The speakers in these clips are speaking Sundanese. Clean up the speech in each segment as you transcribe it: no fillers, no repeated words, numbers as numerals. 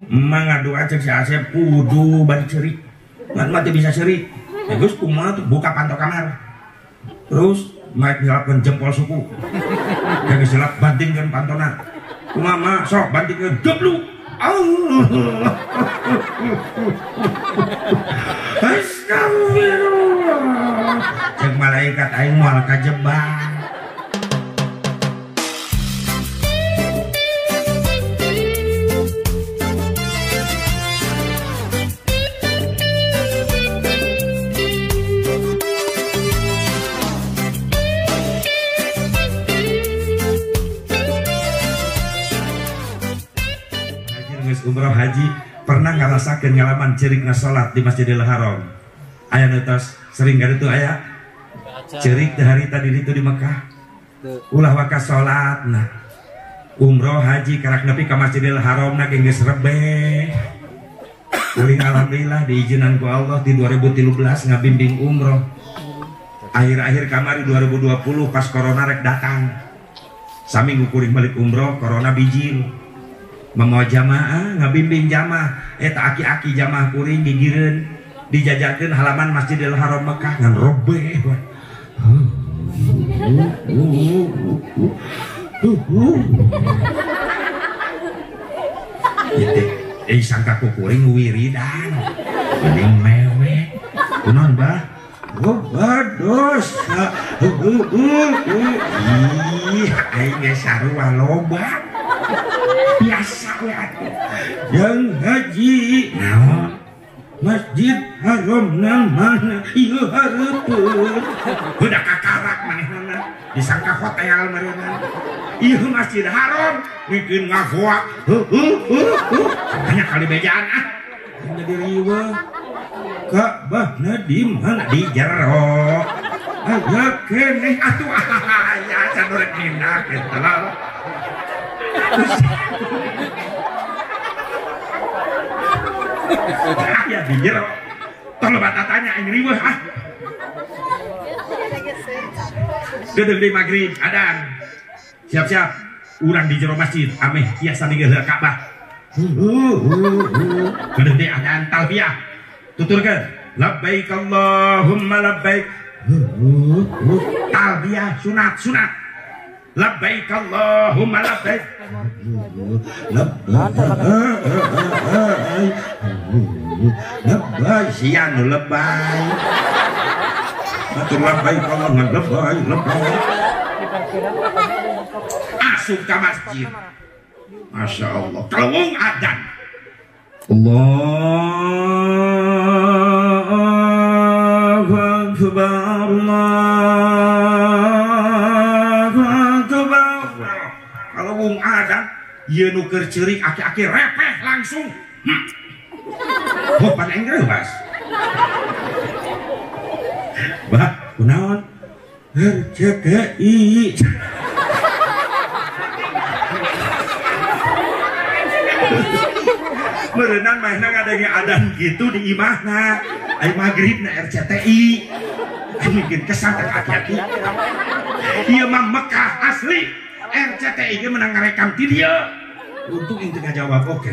Emang ngadoa cek si Asep kudu bari ceurik. Ngan mah teu bisa ceurik. Ya geus kumaha tuh buka panto kamar. Terus naik nyelapkeun jempol suku. Ya geus jelap bantingkeun pantona. Kumaha mah sok bantingkeun gebluk. Allah. Astagfirullah. Cek malaikat aing moal kajebak. Umroh haji pernah ngerasakeun ngalaman ceurikna salat di Masjidil Haram. Aya nu tos sering ka ditu aya ceurik teh harita di ditu di Mekah. Ulah waka salat nah. Umroh haji karak nepi ka Masjidil Haram na geus rebeh. Kuring alhamdulillah diizinan ku Allah di 2013 ngabimbing umroh. Akhir-akhir kamari 2020 pas corona rek datang. Saminggu kuring balik umroh corona bijil. Mamawa jamaah ngabimbing jamaah eta aki-aki jamaah kuring gigireun dijajakeun halaman Masjidil Haram Mekah ngan robeh. Eh sangka ku kuring wiridan mending mewek kunaon bah? Oh dosa. Ih aing ge sarua loba. Biasa we atuh. Yang haji naon? Masjid Haram nang mana? Ieu hareupeun. Udah kakarak manehna disangka hotel meureunna. Ieu Masjid Haram bikin ngagoak. Banyak kali bejaan ah. Jadi riweuh. Ka'bahna di mana? Di jero. Aya keneh atuh aya can rek mindah eta lah. Ya di jero. Tong loba tatanya aing riweuh ah. Deudeuh di magrib adan. Siap-siap urang di jero masjid ameh tiasa ninggal Ka'bah. Deudeuh di adan talbiyah. Tuturkeun labbaik Allahumma labbaik. Talbiyah sunat sunat. Labbaik Allahumma labbaik. Labbaik. Labbaik sia nu lebay. Atur labbaik Allah ngan lebay lebay. Asup ka masjid. Masya Allah. Kelewung adan. Allahu akbar Allahu akbar. Kalau wong adan ieu nu keur ceurik aki-aki repeh langsung. Oh, pan aing reuwas. Bah, kunaon? RCTI. Meureunan manehna ngadenge adan kitu di imahna. Ai magribna RCTI. Mungkin kesan teh aki-aki. Ieu mah Mekah asli. RCTI ge menang ngarekam ti dieu. Untung aing teu ngajawab oke.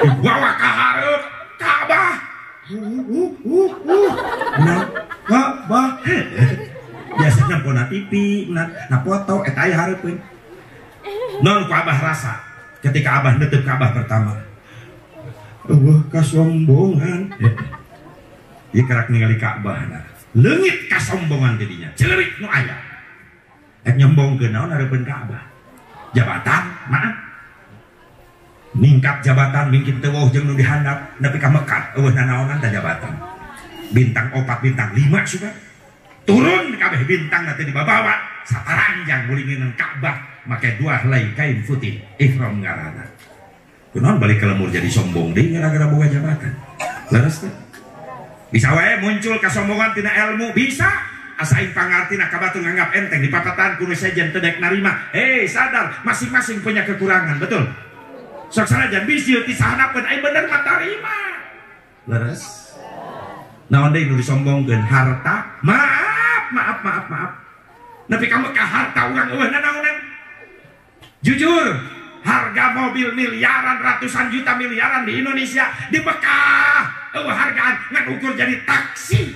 Dibawa ka hareup Ka'bah. Nah, Ka'bah. Biasanya pona TV, nah foto eta aya hareupeun. Non ku Abah rasa ketika Abah nutup Ka'bah pertama. Eueuh kasombongan. Ieu karak ningali Ka'bah nah. Leungit kasombongan didinya. Ceurik nu aya. Ek nyombongkeun naon hareupeun Ka'bah. Jabatan, maaf. Ningkat jabatan mungkin teu weuh jeung nu dihandap nepi ka Mekah eueuh nanaonan teh jabatan. Bintang 4, bintang 5 sudah. Turun kabeh bintang teh dibabawa saparanjang ngulinginan Ka'bah make dua helai kain putih ihram ngaranna. Kunaon balik ke lemur jadi sombong deui gara-gara boga jabatan. Leres teh? Bisa wae muncul kasombongan tina ilmu, bisa. Asa aing pangartina ka batur nganggap enteng dipapatahan ku nu sejen teu daek narima. Hei, sadar masing-masing punya kekurangan, betul? Sok sanajan bisi ti sahanapeun aing bener mah tarima. Leres? Naon deui nu disombongkeun? Harta? Maaf, maaf, maaf, maaf. Nepi ka Mekah harta urang eueuh nanaonan. Jujur, harga mobil miliaran, ratusan juta miliaran di Indonesia, di Mekah hargaan ngan ukur jadi taksi.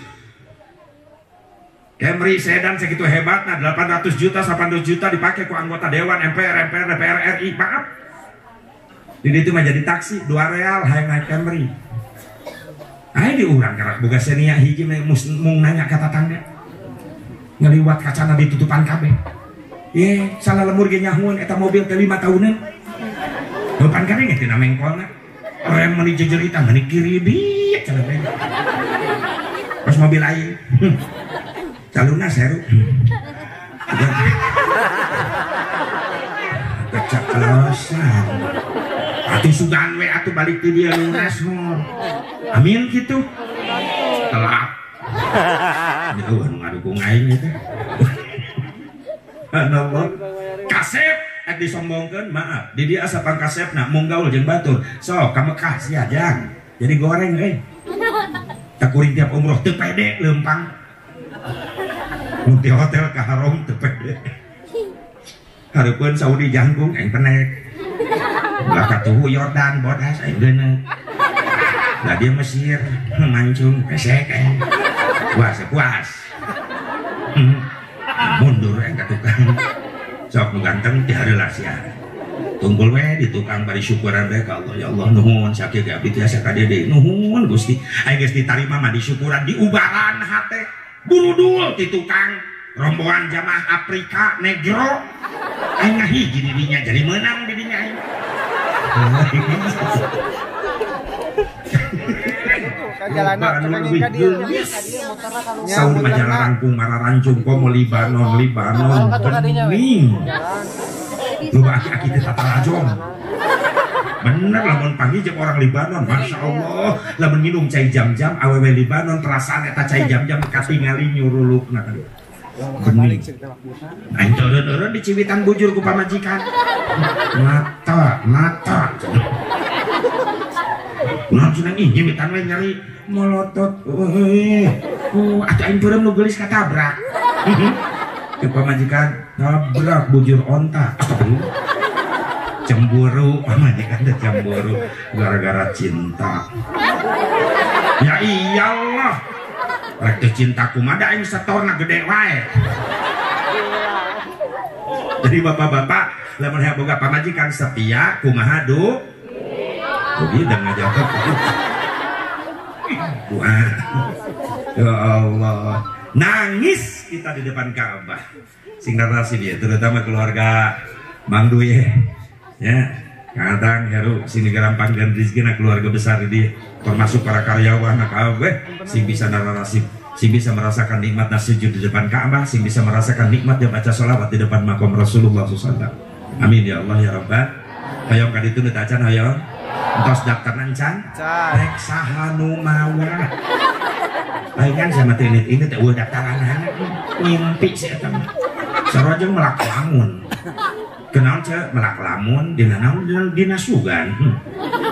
Camry sedan segitu hebatna 800 juta, 800 juta dipakai ku anggota dewan MPR, MPR, DPR RI, maaf. Di ditu mah jadi taksi 2 real hayang naik Camry. Ayo diurang kerak boga Xenia hiji mung nanya ka tatangga. Ngeliwat kacana ditutupan kabeh. Ye, salah lemur ge nyahueun eta mobil teh 5 tahunan. Depan kadenge tina mengkolna. Rem meuni jejeritan meuni kiribit cenah teh. Pas mobil aing. Caluna seru. Keceplosan. Atuh sugan we atuh balik ti dieu lunas mor. Amin kitu. Telat. Jauh anu ngadukung aing eta. Allah. Kasep ek disombongkeun, maaf. Di dieu asa pangkasepna mung gaul jeung batur. Sok ka Mekah sia jang. Jadi goreng euy. Tak kuring tiap umroh teu pede leumpang. Mun di hotel ka haram teu pede. Hareupeun Saudi jangkung aing penek. Lah katuhu Yordan bodas aing geuneut. Lah dia Mesir mancung pesek aing. Puas puas. Mundur aing ka tukang. Sok nu ganteng ti hareula sia. Tunggul we di tukang bari syukuran we ka Allah, ya Allah nuhun sakieu ge abdi tiasa ka dieu deui. Nuhun Gusti. Aing geus ditarima mah disyukuran diubaran hate. Burudul ti tukang rombongan jamaah Afrika negro. Aing ngahiji di dinya jadi meunang di dinya aing. Saur majalah rangkung mararancung komo Libanon Libanon bening. Loba aki-aki teh tatalajong. Bener lamun panggil jeung orang Libanon, Masya Allah, lamun minum cai jam-jam awewe Libanon perasaan eta cai jam-jam katingali nyurulukna kan. Bening. Aing teh eureun-eureun diciwitan bujur ku pamajikan. Mata, mata. Naon cenah ih nyiwitan we nyeri molotot. Euy. Atuh aing peureum nu geulis katabrak. Ke pamajikan tabrak bujur onta. Astagfirullah. Cemburu, pamajikan teh cemburu gara-gara cinta. Ya iyalah. Rek teh cinta kumaha da aing setorna gede wae. Jadi bapak-bapak lamun hayang boga pamajikan setia kumaha du? Rugi dan ngajak. Wah. Ya Allah. Nangis kita di depan Ka'bah. Sing narasi dia, terutama keluarga Mang Duye. Ya, kadang Heru sing digarampang dan rezekina keluarga besar dia, termasuk para karyawan kabeh sing bisa narasi, sing bisa merasakan nikmat sujud di depan Ka'bah, sing bisa merasakan nikmat dia baca sholawat di depan makom Rasulullah SAW. Amin ya Allah ya Rabbal. Hoyong ka ditu teu acan hoyong. Entos daftar encan. Rek saha nu mawa. Lain sama teh ini teh eueuh daftaran ngimpi si eta mah. Sarua jeung melak lamun. Kenaon ce melak lamun dina naon dina sugan.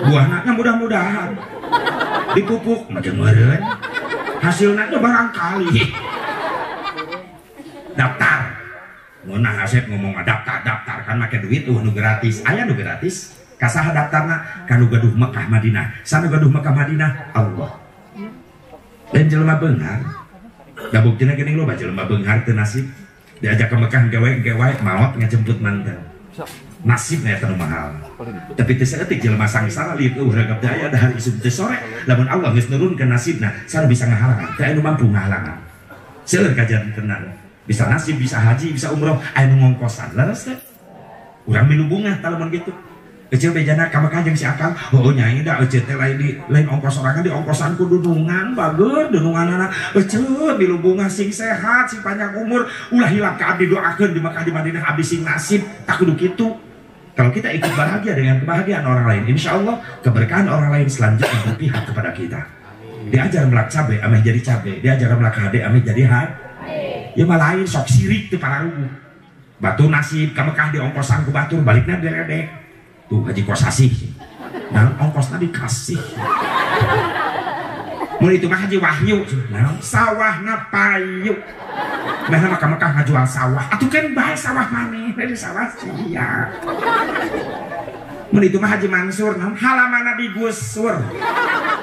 Buahna mudah-mudahan dipupuk mah jeung meureun. Hasilna teh barangkali. Daftar. Ngeunah Asep ngomong daftar daftar kan make duit eueuh nu gratis. Aya nu gratis. Kasaha daftarna ka nu gaduh Mekah Madinah. Sanu gaduh Mekah Madinah Allah. Dan jelema beunghar. Da buktina geuning loba jelema beunghar teu nasib. Diajak ke Mekah gawe maot ngajemput mantan. Nasibna eta nu mahal. Tapi teu saeutik jelema sangsara lieu eueuh ragap teh aya dahar isuk teh sore. Lamun Allah geus nurunkeun nasibna, sanu bisa ngahalangan. Teu aya nu mampu ngahalangan. Seueur kajantenan. Bisa nasib, bisa haji, bisa umroh, aya nu ngongkosan. Leres teh. Urang milu bungah tah lamun kitu. Eceu bejana ka Mekah jeung si Akang, heueuh nyai da eceu teh lain di lain ongkos sorangan di ongkosan ku dunungan bager dununganana. Eceu milu bungah sing sehat, sing panjang umur, ulah hilap ka abdi doakeun di Mekah di Madinah abdi sing nasib, tak kudu kitu. Kalau kita ikut bahagia dengan kebahagiaan orang lain, insya Allah keberkahan orang lain selanjutnya berpihak kepada kita. Diajar melak cabe, ameh jadi cabe. Diajar melak hade, ameh jadi hade. Ya malah lain sok sirik tuh para rugu. Batu nasib ka Mekah di ongkosan ku batur balikna diledek. Tuh haji kosasih. Nah ongkosna dikasih. Mun itu mah Haji Wahyu, naon sawahna payu. Meh mah ka Mekah ngajual sawah. Atuh kan bae sawah maneh, dari sawah sia. Mun itu mah Haji Mansur, naon halamanna digusur.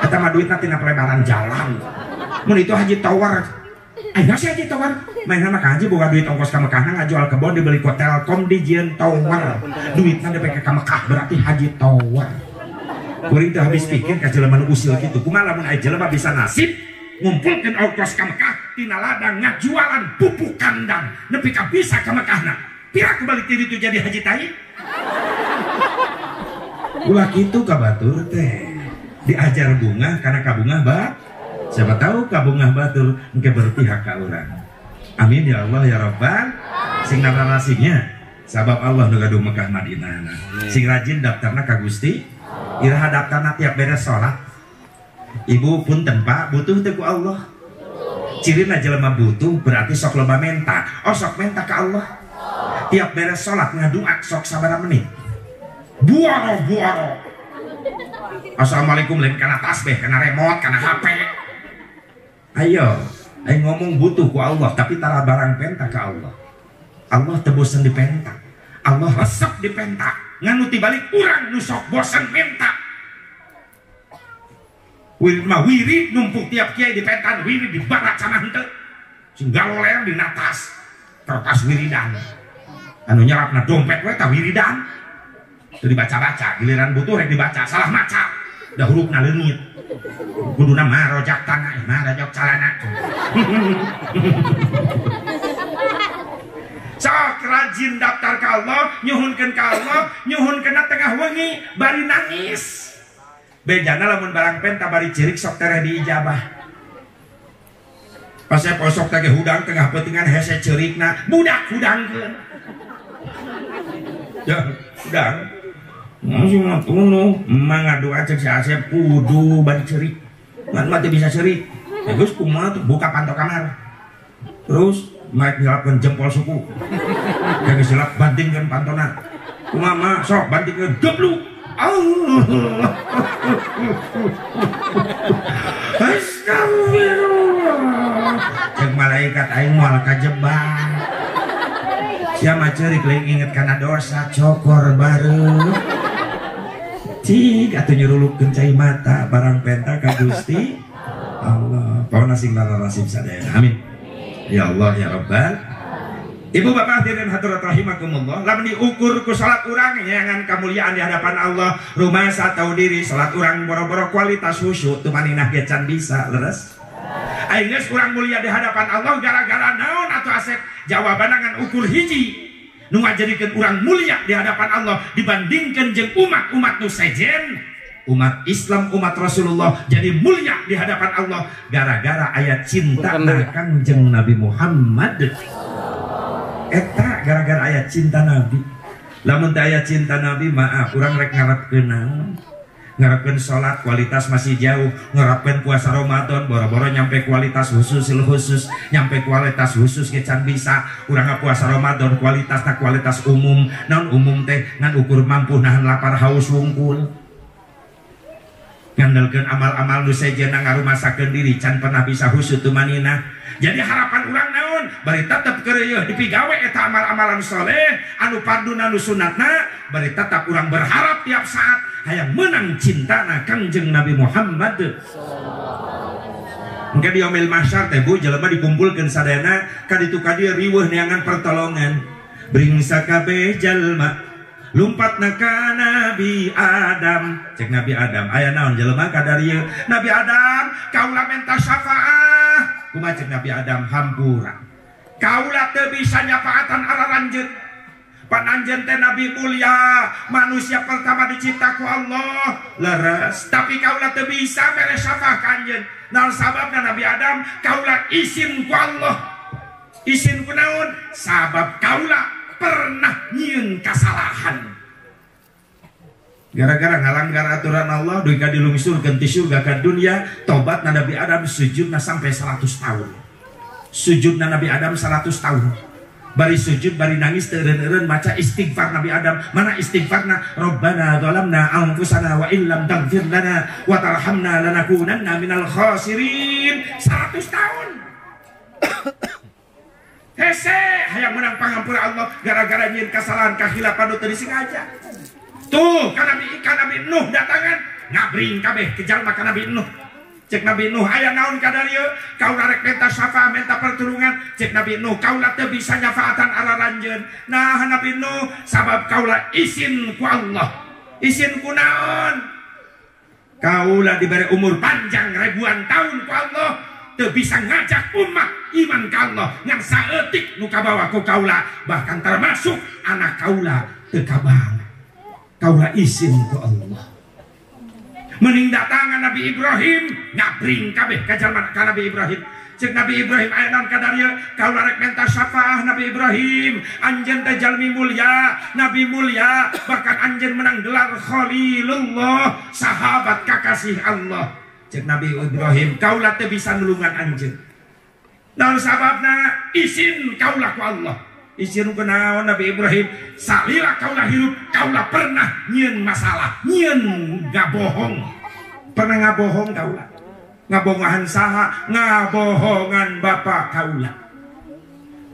Eta mah duitna tina pelebaran jalan. Mun itu Haji Tower. Ayo si Haji Tower. Meh mah ka haji boga duit ongkos ka Mekahna ngajual kebon dibeli ku Telkom dijieun tower. Duitna dipake ka Mekah berarti Haji Tower. Kuring teu habis pikir ka jelema nu usil kitu. Kumaha lamun aya jelema bisa nasib ngumpulkeun ongkos ka Mekah tina ladang ngajualan pupuk kandang nepi ka bisa ka Mekahna. Pira kebalik ti ditu jadi haji tai? Ulah kitu ka batur teh. Diajar bungah karena kabungah bat. Siapa tahu kabungah batur engke berpihak ka urang. Amin ya Allah ya Rabbal. Sing narasihnya sabab Allah nu gaduh Mekah Madinah. Sing rajin daftarna ka Gusti. Iraha daftarna tiap beres sholat. Ibu punten Pak, butuh teu ku Allah. Cirina jelema butuh berarti sok loba menta. Oh sok menta ka Allah. Tiap beres sholat ngadua sok sabaraha menit. Buaro buaro. Assalamualaikum lain kana tasbih, kana remote, kana HP. Ayo, ayo ngomong butuh ku Allah tapi tara barang penta ka Allah. Allah teu bosen dipenta. Allah resep dipenta. Ngan nu tibalik urang nu sok bosen minta. Wirid mah wirid numpuk tiap kiai dipentan wirid dibarat sama henteu. Sing galoler dina tas. Kertas wiridan. Anu nyerapna dompet we tah wiridan. Teu dibaca-baca, giliran butuh rek dibaca, salah maca. Da hurufna leungit. Kuduna marojak tanah, marojak calana. Sok rajin daftar ka Allah, nyuhunkeun ka Allah, nyuhunkeun tengah wengi bari nangis. Bejana lamun barang penta bari cirik sok tereh diijabah. Pas saya posok teh hudang tengah peutingan hese ceurikna, budak hudangkeun. Ya, hudang. Langsung tunu, mangadua cek si Asep kudu bari ceurik. Ngan mah teu bisa ceurik. Ya geus kumaha tuh buka panto kamar. Terus naik nyelapkan jempol suku. Yang gelap bantingkan pantona. Kumaha sok bantingkan gebluk. Allah. Astagfirullah. Cek malaikat aing moal kajebak. Sia mah ceurik lain inget kana dosa cokor bareuh. Cik atuh nyurulukkeun cai mata barang penta ka Gusti Allah. Paona sing larasib sadayana. Amin. Ya Allah ya Rabbal. Ibu bapak hadirin hadirat rahimakumullah. Lamun diukur ku salat urang nyangan kamuliaan di hadapan Allah. Rumasa tahu diri salat urang boro-boro kualitas khusyuk tumaninah ge can bisa leres. Aing geus urang mulia di hadapan Allah gara-gara naon atuh Asep? Jawabanna ngan ukur hiji. Nu ngajadikeun urang mulia di hadapan Allah dibandingkeun jeung umat-umat nu sejen. Umat Islam, umat Rasulullah jadi mulia di hadapan Allah gara-gara ayat cinta na Kangjeng Nabi Muhammad. Eta gara-gara ayat cinta Nabi. Lamun teu aya cinta Nabi maaf urang rek ngarepkeun naon? Ngarepkeun salat kualitas masih jauh, ngarepkeun puasa Ramadan boro-boro nyampe kualitas khusus khusus, nyampe kualitas khusus ge can bisa. Urang puasa Ramadan kualitasna kualitas umum. Naon umum teh ngan ukur mampu nahan lapar haus wungkul. Ngandalkeun amal-amal nu sejenna ngarumasakeun diri can pernah bisa khusyuk tumanina. Jadi harapan urang naon? Bari tetep keureuh dipigawe eta amal-amalan soleh anu farduna nu sunatna, bari tetap urang berharap tiap saat hayang menang cintana Kangjeng Nabi Muhammad. Engke di yaumil mahsyar teh Bu jelema dikumpulkeun sadayana ka ditu ka dieu riweuh neangan pertolongan. Bringsa kabeh jalma lumpatna ka Nabi Adam. Cek Nabi Adam, aya naon jelema ka darieu? Nabi Adam, kaula menta syafaah. Kumaha cek Nabi Adam? Hampura. Kaula teu bisa nyafaatan araranjeun. Pan anjeun teh nabi mulia, manusia pertama dicipta ku Allah. Leres, tapi kaula teu bisa mere syafaah ka anjeun. Naon sababna Nabi Adam? Kaula isin ku Allah. Isin ku naon? Sabab kaula pernah nyieun kasalahan. Gara-gara ngalanggar aturan Allah dugi ka dilungsurkeun ti surga ka dunia, tobatna Nabi Adam sujudna sampai 100 tahun. Sujudna Nabi Adam 100 tahun. Bari sujud bari nangis teu eureun-eureun maca istighfar Nabi Adam. Mana istighfarna? Rabbana zalamna anfusana wa illam taghfir lana wa tarhamna lanakunanna minal khasirin. 100 tahun. Hese hayang menang pangampura Allah gara-gara nyieun kasalahan kahilapan nu teu disengaja. Tuh ka Nabi Nuh datangan ngabring kabeh ke jalma ka Nabi Nuh. Cek Nabi Nuh aya naon ka darieu? Kaula rek minta syafaat, minta pertulungan. Cek Nabi Nuh kaula teu bisa nyafaatan araranjeun. Nah Nabi Nuh sabab kaula izin ku Allah. Izin ku naon? Kaula diberi umur panjang ribuan tahun ku Allah teu bisa ngajak umat iman ka Allah ngan saeutik nu kabawa ku kaula, bahkan termasuk anak kaula teu kabawa. Kaula izin ku Allah. Mending datangan Nabi Ibrahim ngabring kabeh ka jalma ka Nabi Ibrahim. Cek Nabi Ibrahim aya naon ka darieu? Kaula rek minta syafaah Nabi Ibrahim. Anjeun teh jalmi mulia, nabi mulia, bahkan anjeun menang gelar Khalilullah, sahabat kakasih Allah. Cek Nabi Ibrahim kaula teu bisa nulungan anjeun. Naon sababna? Izin kaula ku Allah. Izin ku naon Nabi Ibrahim? Salila kaula hirup, kaula pernah nyieun masalah, nyieun ngabohong. Pernah ngabohong kaula. Ngabohongan saha? Ngabohongan bapak kaula.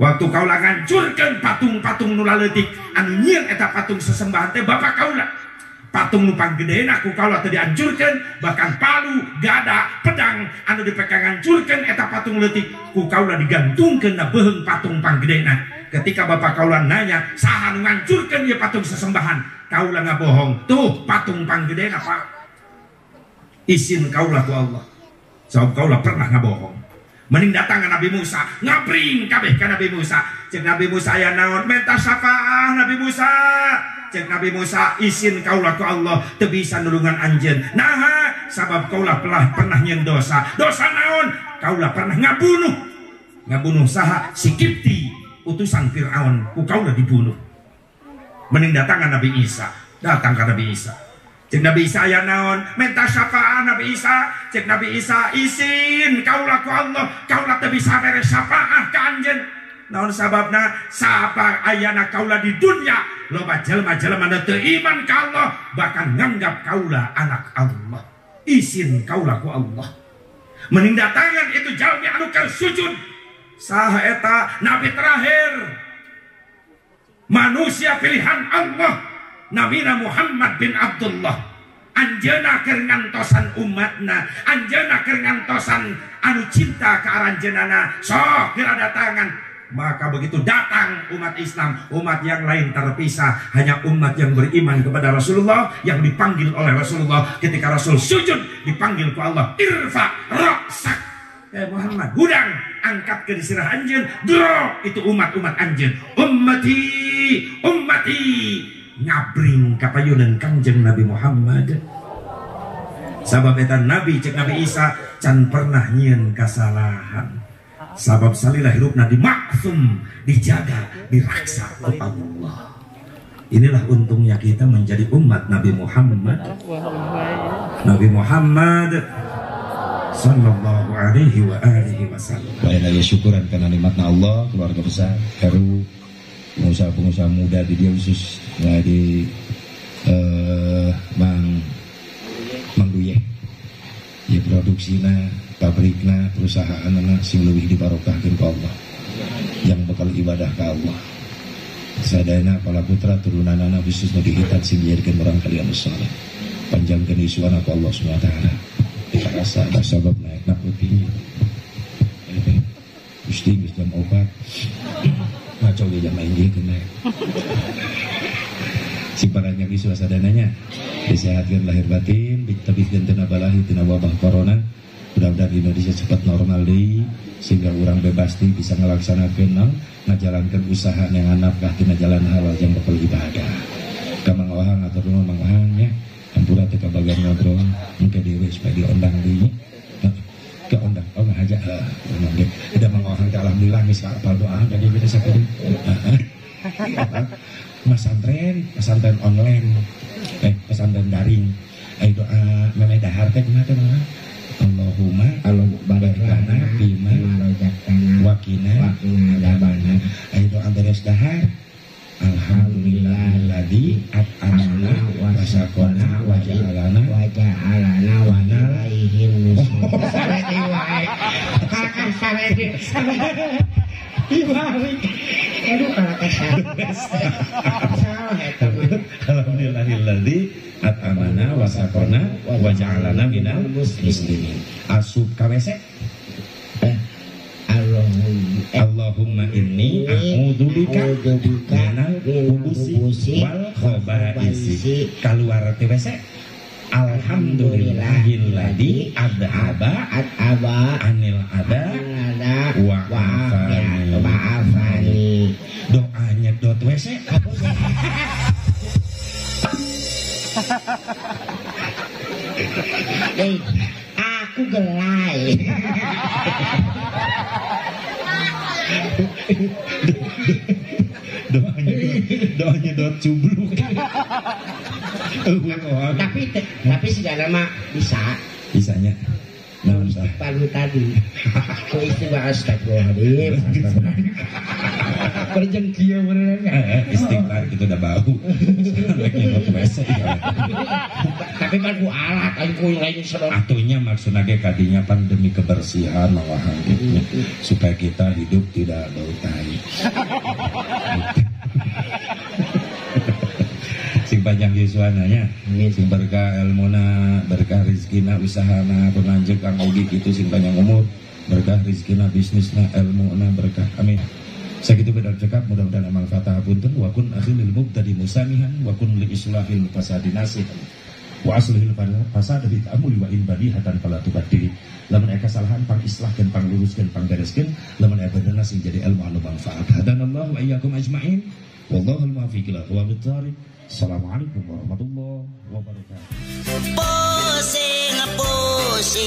Waktu kaula ngancurkeun patung-patung nu laleutik, anu nyieun eta patung sesembahan teh bapak kaula. Patung nu panggedena ku kaula teu dihancurkeun, bahkan palu, gada, pedang anu dipake ngancurkeun eta patung leutik ku kaula digantungkeun na beuheung patung panggedena. Ketika bapak kaula nanya, saha nu ngancurkeun ieu patung sesembahan? Kaula ngabohong. Tuh patung panggedena Pak. Izin kaula ku Allah. Sabab kaula pernah ngabohong. Mending datang ke Nabi Musa, ngabring kabeh ka Nabi Musa. Cek Nabi Musa aya naon? Minta syafaah Nabi Musa. Cek Nabi Musa izin kaula ku Allah teu bisa nulungan anjeun. Naha? Sabab kaula pernah nyieun dosa. Dosa naon? Kaula pernah ngabunuh. Ngabunuh saha? Si Kipti, utusan Fir'aun, ku kaula dibunuh. Mending datang ke Nabi Isa. Datang ke Nabi Isa. Cek Nabi Isa aya naon? Minta syafaat Nabi Isa. Cek Nabi Isa izin kaula ku Allah, kaula teu bisa mere syafaah ka anjeun. Naon sababna? Sabab ayana kaula di dunya loba jelema-jelema nu teu iman ka Allah, bahkan nganggap kaula anak Allah. Izin kaula ku Allah. Mending datangan itu jalmi anu keur sujud. Saha eta? Nabi terakhir, manusia pilihan Allah, Nabina Muhammad bin Abdullah. Anjeunna keur ngantosan umatna, anjeunna keur ngantosan anu cinta ka aranjeunana. Sok geura datangan. Maka begitu datang umat Islam, umat yang lain terpisah. Hanya umat yang beriman kepada Rasulullah yang dipanggil oleh Rasulullah. Ketika Rasul sujud, dipanggil ku Allah, irfa ra'sak. Muhammad, hudang, angkat ke disirah anjeun, dro itu umat-umat anjeun. Ummati, ummati. Ngabring kapayunan Kangjeng Nabi Muhammad. Sabab eta Nabi cek Nabi Isa can pernah nyieun kasalahan. Sabab salilah hirupna dimaksum, dijaga, diraksa oleh Allah. Inilah untungnya kita menjadi umat Nabi Muhammad. Nabi Muhammad sallallahu alaihi wa alihi wasallam. Baik, syukuran karena nikmatna Allah, keluarga besar Heru, pengusaha-pengusaha muda di dia khusus di Mang Duye. Ya produksina, pabrikna, perusahaan anak sing leuwih dibarokahkeun ku Allah. Yang bakal ibadah ka Allah. Sadayana para putra turunanana khusus nu dihitan sing dijadikeun urang kalian saleh. Panjangkeun isuana ku Allah Subhanahu wa taala. Dikarasa da sabab naekna putih. Gusti geus jam 4. Ngaco ge jam inggih kena. Sing paranjang isu sadananya disehatkeun lahir batin, ditebihkeun tina balahi tina wabah corona. Mudah-mudahan Indonesia cepat normal deui sehingga orang bebas deui bisa ngalaksanakeun naon ngajalankeun usaha yang nafkah tina jalan halal jeung bekal ibadah. Ka Mang Ohang atur nuhun Mang Ohang nya. Hampura teu kabagian ngobrol engke deui supaya diondang deui nya. Ke ondang oh ngahaja heuh ge. Da Mang Ohang teh alhamdulillah geus apal doa ka dieu geus sakedeung. Pesantren, pesantren online, pesantren daring. Ayo doa memeh dahar teh kumaha teh Mang? Allahumma barik lana fima razaqtana wa qina adzabannar. Ayo doa beres dahar. Alhamdulillahilladzi at'amana wa saqana wa ja'alana wa ja'alana wa ilaihin nusyur. Alhamdulillahilladzi at'amana wa saqana wa ja'alana minal muslimin. Asup ka WC. Allahumma inni a'udzubika minal khubusi wal khabaisi. Kaluar ti WC. Alhamdulillahilladzi adhaba anil adha wa afani. Doanya dot WC. Aku gelai. Doanya dot cubluk. Tapi segala mah bisa. Bisanya. Nah, istighfar tadi. Ku istighfar astagfirullahaladzim. Berjeng kieu beneran. Istighfar itu udah bau. Tapi kan ku alat aing ku lain sedot. Atunya maksudna ge kadinya pan demi kebersihan malahan gitu supaya kita hidup tidak bau tai. Sing panjang yuswananya, sing berkah ilmuna, berkah rizkina, usahana, penanjek kang ogi gitu sing panjang umur, berkah rizkina, bisnisna, ilmuna, berkah. Amin. Sakitu bedal cekap, mudah-mudahan amal fatah punten wa kun akhilil mubtadi musamihan wa kun li islahil fasadi nasihan wa aslihil fasada bi ta'amuli wa in badihatan fala tubaddili. Lamun aya kasalahan pang islahkeun, pang luruskeun, pang bereskeun, lamun aya benerna sing jadi ilmu anu manfaat. Hadanallahu wa iyyakum ajmain. Wallahul muwaffiq ila aqwamit thariq. Assalamualaikum warahmatullahi wabarakatuh. Pusing pusing.